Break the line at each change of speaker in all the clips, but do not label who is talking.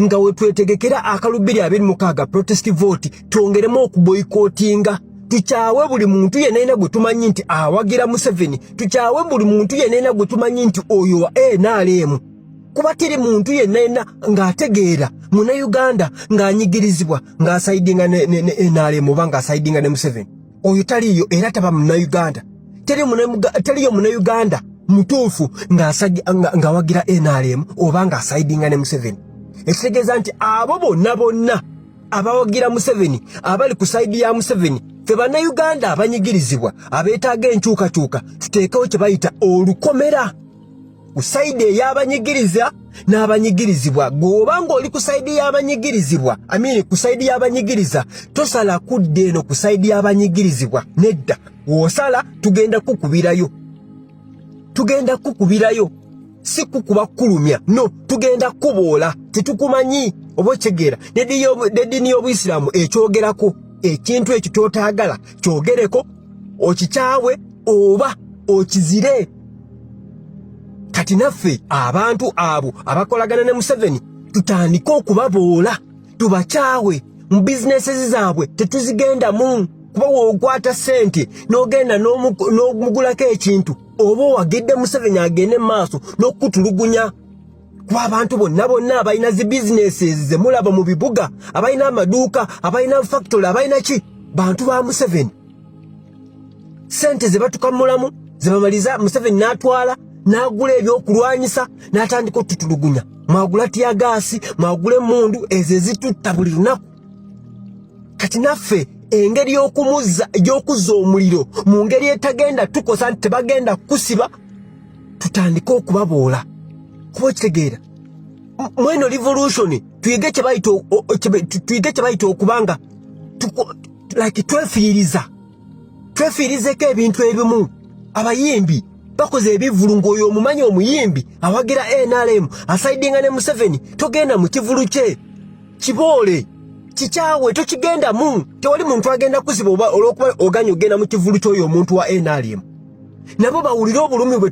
Nga wetwetegekera akalulu 2026 protest vote, twongeremu okuboycottinga, tukyawe buli muntu yenna yenna gwe tumanyi nti awagira Museveni, tukyawe buli muntu yenna yenna gwe tumanyi nti oyo wa NRM, kuba teri muntu yenna yenna ng'ategeera Munnayuganda ng'anyigirizibwa ng'asidinga ne NRM oba ng'asidinga ne Museveni. Oyo taliiyo era taba Munnayuganda. Teriyo Munnayuganda mutuufu ng'awagira NRM oba ng'asidinga ne Museveni. Ekitegeeza nti abo bonna bonna abawagira Museveni, abali ku side ya Museveni, ffe Bannayuganda abanyigirizibwa abeetaaga enkyukakyuka tuteekewo kye bayita olukomera ku side ey'abanyigiriza n'abanyigirizibwa. Gweoba ng'oli ku side y'abanyigirizibwa, I mean, ku side y'abanyigiriza, tosala kudda eno ku side y'abanyigirizibwa. Nedda, w'osala tugenda kukubirayo, tugenda kukubirayo, si kukuba kulumya, no, tugenda kuboola, tetukumanyi. Oba okitegeera, n'eddiini y'Obuyisiraamu ekyogerako. Ekintu ekyo kyotaagala kyogereko, okikyawe oba okizire. Kati naffe abantu abo abakolagana ne Museveni tutandike okubaboola, tubakyawe mu bizinesi zaabwe, tetuzigendamu, kuba w'okwata ssente n'ogenda n'omugulako ekintu, oba owagidde Museveni agende mu maaso n'okutulugunya. Kuba abantu bonna bonna abalina zi bizinesi ze mulaba mu bibuga, abalina amaduuka, abalina factory, abalina ki, bantu ba Museveni. Sente ze batukamulamu ze bamaliza, Museveni n'atwala n'agula ebyokulwanyisa n'atandika otutulugunya. Mwagula tear gas, mwagula emmundu ezo ezitutta buli lunaku. Kati naffe engeri y'okumuzza, y'okuzza omuliro mu ngeri etagenda tukosa nti tebagenda kusiba, tutandike okubaboola. Kuba okitegeera, mweno revolution tuyige kye bayita okubanga like twefiiriza, twefiirizeko ebintu ebimu. Abayimbi bakoze ebivulu, ng'oyo omumanyi omuyimbi awagira NRM, asidinga ne Museveni, togenda mu kivulu kye, kiboole, kikyawe, tokigendamu. Tewali muntu agenda kuziba oba olw'okuba oganya ogenda mu kivulu ky'oyo omuntu wa NRM. Nabo bawulire obulumi bwe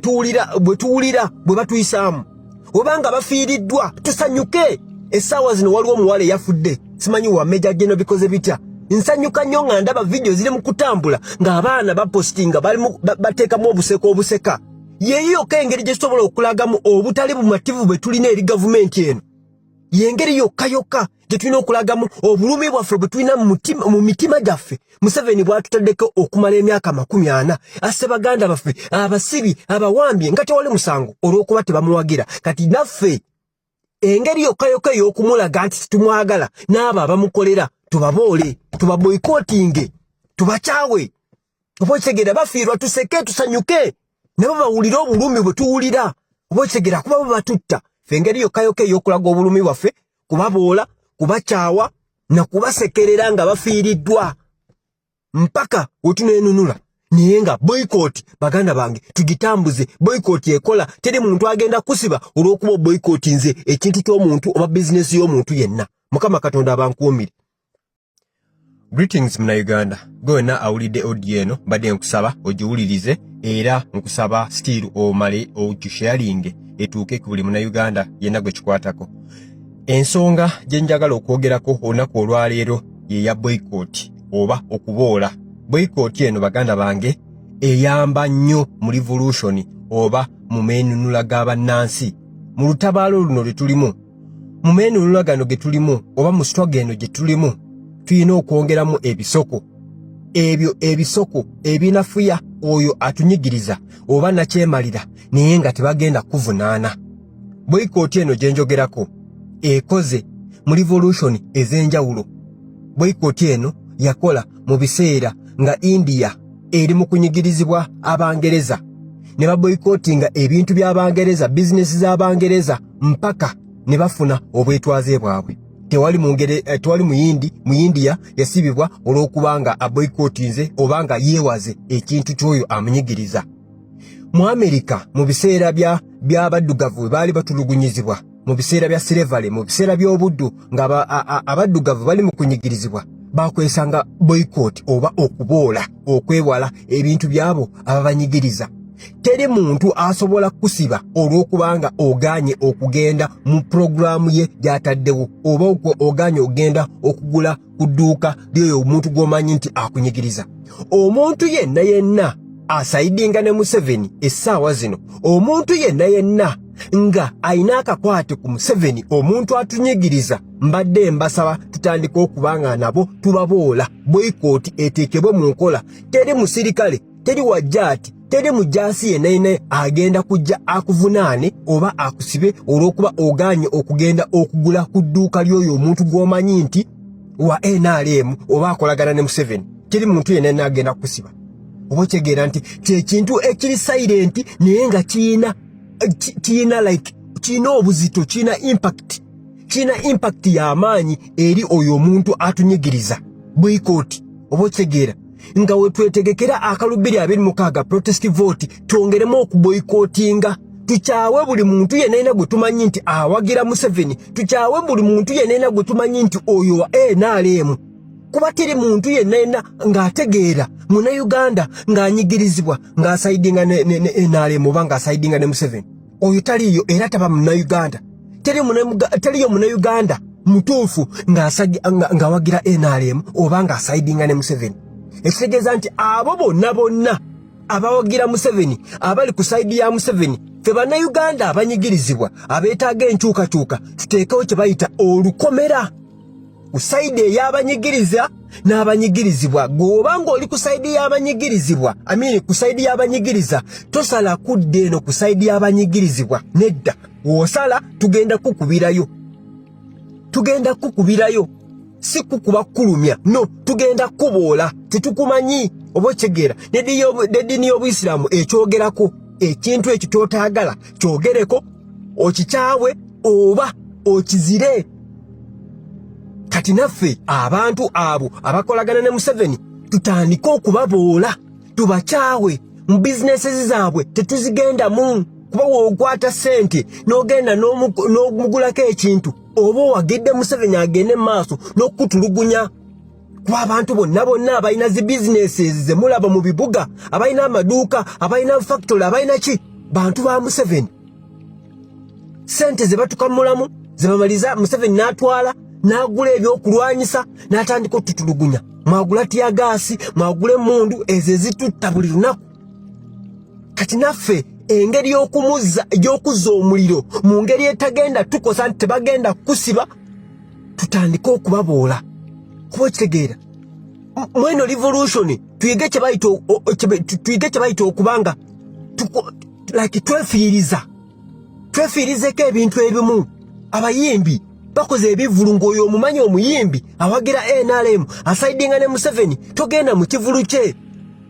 tuwulira bwe batuyisaamu. Obanga bafiiriddwa, tusanyuke. Essaawa zino waliwo omuwala eyafudde, simanyi wa Major General bikoze bitya. Nsanyuka nnyo nga ndaba vidiyo ziri mu kutambula ng'abaana bapostinga, bateekamu obuseka obuseka. Yeeyo yokka engeri gye tusobola okulagamu obutali bumativu bwe tulina eri gavumenti eno. Yengeri yokka yokka gye tulina okulagamu obulumi bwaffe bwe tulina mu mitima gyaffe. Museveni bw'atutaddeko okumala emyaka 40, asse baganda baffe, abasibi, abawambye nga tewali musango olw'okuba tebamuwagira. Kati naffe engeri yokka yokka ey'okumulaga nti tetumwagala n'abo abamukolera, tubaboole, tubaboycottinge, tubakyawe. Oba okitegeera, bafiirwa tuseke, tusanyuke, nabo bawulire obulumi bwe tuwulira. Oba okitegeera, kuba bo batutta. Ffe engeri yokka yokka ey'okulaga obulumi bwaffe kubaboola, kubakyawa na kubasekerera nga bafiiriddwa mpaka wetuneenunula. Naye nga boycott, baganda bange, tugitambuze. Boycott ekola. Teri muntu agenda kusiba olw'okuba oboycottinze ekintu ky'omuntu oba bizinesi y'omuntu yenna. Mukama Katonda abankuumire.
Greetings Munnayuganda, gwe wenna awulidde audio eno, mbadde nkusaba ogiwulirize era nkusaba still omale ogisharinge etuuke ku buli Munnayuganda yenna gwe kikwatako. Ensonga gye njagala okwogerako olunaku olwaleero ye ya boycott oba okuboola. Boycott eno, baganda bange, eyamba nnyo mu revolution oba mu meenunula g'abannansi mu lutabaalo luno lwe tulimu. Mu meenunula gano ge tulimu oba mu struggle eno gye tulimu, tulina okwongeramu ebisoko, ebyo ebisoko ebinafuya oyo atunyigiriza oba nakyemalira, naye nga tebagenda kuvunaana. Boycott eno gye njogerako ekoze mu revolution ez'enjawulo. Boycott eno yakola mu biseera nga India eri mu kunyigirizibwa Abangereza, ne baboycottinga ebintu by'Abangereza, bizinesi z'Abangereza, mpaka ne bafuna obwetwaze bwabwe. Tewali mungere tewali muyindi mu India yasibibwa olw'okuba nga aboycottinze oba nga yeewaze ekintu ky'oyo amunyigiriza. Mu Amerika, mu biseera bya by'abaddugavu bwe baali batulugunyizibwa, mu biseera bya slavery, mu biseera by'obuddu, nga abaddugavu bali mu kunyigirizibwa, bakwesanga boycott oba okuboola, okwewala ebintu byabo ababanyigiriza.
Teri muntu asobola kukusiba olw'okubanga ogaanye okugenda mu pulogulaamu ye gy'ataddewo, oba ogaanye okugenda okugula ku dduuka ly'oyo omuntu gw'omanyi nti akunyigiriza. Omuntu yenna yenna asayidinga ne Museveni essaawa zino, omuntu yenna yenna nga alina akakwate ku Museveni, omuntu atunyigiriza, mbadde mbasaba tutandike okuba nga nabo tubaboola, boyikooti eteekebwe mu nkola. Teri musirikale, teri wajjaati, teri mujaasi yenna yenna agenda kujja akuvunaane oba akusibe olw'okuba ogaanye okugenda okugula ku dduuka ly'oyo omuntu gw'omanyi nti wa NRM oba akolagana ne Museveni. Teri muntu yenna yenna agenda kukusiba. Oba okitegeera nti kyekintu ekiri silent, naye nga kiyina like kiyina obuzito, kiyina impact, kiyina impact y'amaanyi eri oyo omuntu atunyigiriza. Boycott. Oba okitegeera nga we twetegekera akalulu 2026 protest vote, twongeremu okuboycottinga, tukyawe buli muntu yenna yenna gwe tumanyi nti awagira Museveni, tukyawe buli muntu yenna yenna gwe tumanyi nti oyo wa NRM, kuba teri muntu yenna yenna ng'ategeera Munnayuganda ng'anyigirizibwa ng'asayidinga ne NRM oba ng'asayidinga ne Museveni. Oyo taliiyo era taba Munnayuganda. Teriyo Munnayuganda mutuufu ng'awagira NRM oba ng'asayidinga ne Museveni. Ekitegeeza nti abo bonna bonna abawagira Museveni, abali ku side ya Museveni, ffe Bannayuganda abanyigirizibwa abeetaaga enkyukakyuka tuteekewo kye bayita olukomera ku side ey'abanyigiriza n'abanyigirizibwa. Gweoba ng'oli ku side y'abanyigirizibwa, amini, ku side y'abanyigiriza, tosala kudda eno ku side y'abanyigirizibwa. Nedda, w'osala tugenda kukubirayo, tugenda kukubirayo, si kukuba kukulumya, no, tugenda kukuboola, tetukumanyi. Oba okitegeera n'eddiini y'Obuyisiraamu ekyogerako, ekintu ekyo kyotaagala kyogereko, okikyawe oba okizire. Kati naffe abantu abo abakolagana ne Museveni tutandike okubaboola, tubakyawe, mu bizinesi zaabwe tetuzigendamu, kuba w'okwata ssente n'ogenda n'omugulako ekintu, oba owagidde Museveni agende mu maaso n'okukutulugunya. Kuba abantu bonna bonna abalina zi bizinesi ze mulaba mu bibuga, abalina amaduuka, abalina factory, abalina ki, bantu ba Museveni. Sente ze batukamulamu ze bamaliza, Museveni n'atwala n'agula ebyokulwanyisa n'atandika otutulugunya. Mwagula tear gas, mwagula emmundu ezo ezitutta buli lunaku. Kati naffe engeri y'okumuzza, y'okuzza omuliro mu ngeri etagenda tukosa nti tebagenda kukusiba, tutandike okubaboola. Kuba okitegeera mweno revolution tuyige kye bayita okubanga like twefiiriza, twefiirizeko ebintu ebimu. Abayimbi bakoze ebivulu, ng'oyo omumanyi omuyimbi awagira NRM, asayidinga ne Museveni, togenda mu kivulu kye,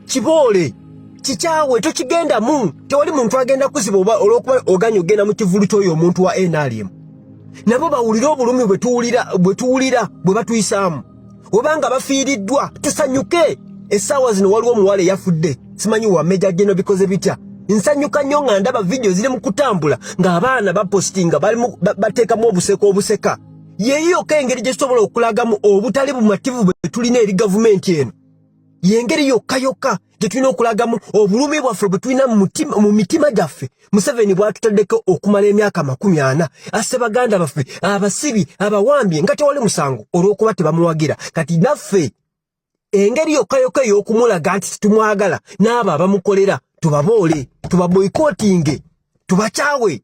kiboole, kikyawe, tokigendamu. Tewali muntu agenda kusiba oba olw'okuba oganye ogenda mu kivulu ky'oyo omuntu wa NRM. Nabo bawulire obulumi bwe tuwulira bwe batuyisaamu. Obanga bafiiriddwa, tusanyuke. Essaawa zino waliwo omuwala eyafudde, simanyi wa Major General bikoze bitya. Nsanyuka nnyo nga ndaba vidiyo ziri mu kutambula ng'abaana bapositinga, bateekamu obuseko obuseka. Yeeyo yokka engeri gye tusobola okulagamu obutali bumativu bwe tulina eri gavumenti eno. Yengeri yokka yokka gye tulina okulagamu obulumi bwaffe bwe tulina mu mitima gyaffe. Museveni bw'atutaddeko okumala emyaka 40, asse baganda baffe, abasibi, abawambye nga tewali musango olw'okuba tebamuwagira. Kati naffe engeri yokka yokka ey'okumulaga nti tetumwagala n'abo abamukolera, tubaboole, tubaboycottinge, tubakyawe.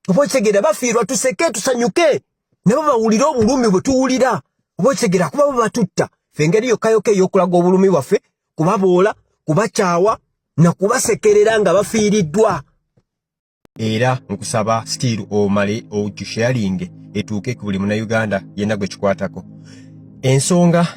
Oba okitegeera, bafiirwa tuseke, tusanyuke, nabo bawulire obulumi bwe tuwulira. Oba okitegeera, kuba bo batutta ffe, engeri yokka yokka ey'okulaga obulumi bwaffe kubaboola, kubakyawa na kubasekerera nga bafiiriddwa.
Era nkusaba still omale ogisharinge etuuke ku buli Munnayuganda yenna gwe kikwatako ensonga.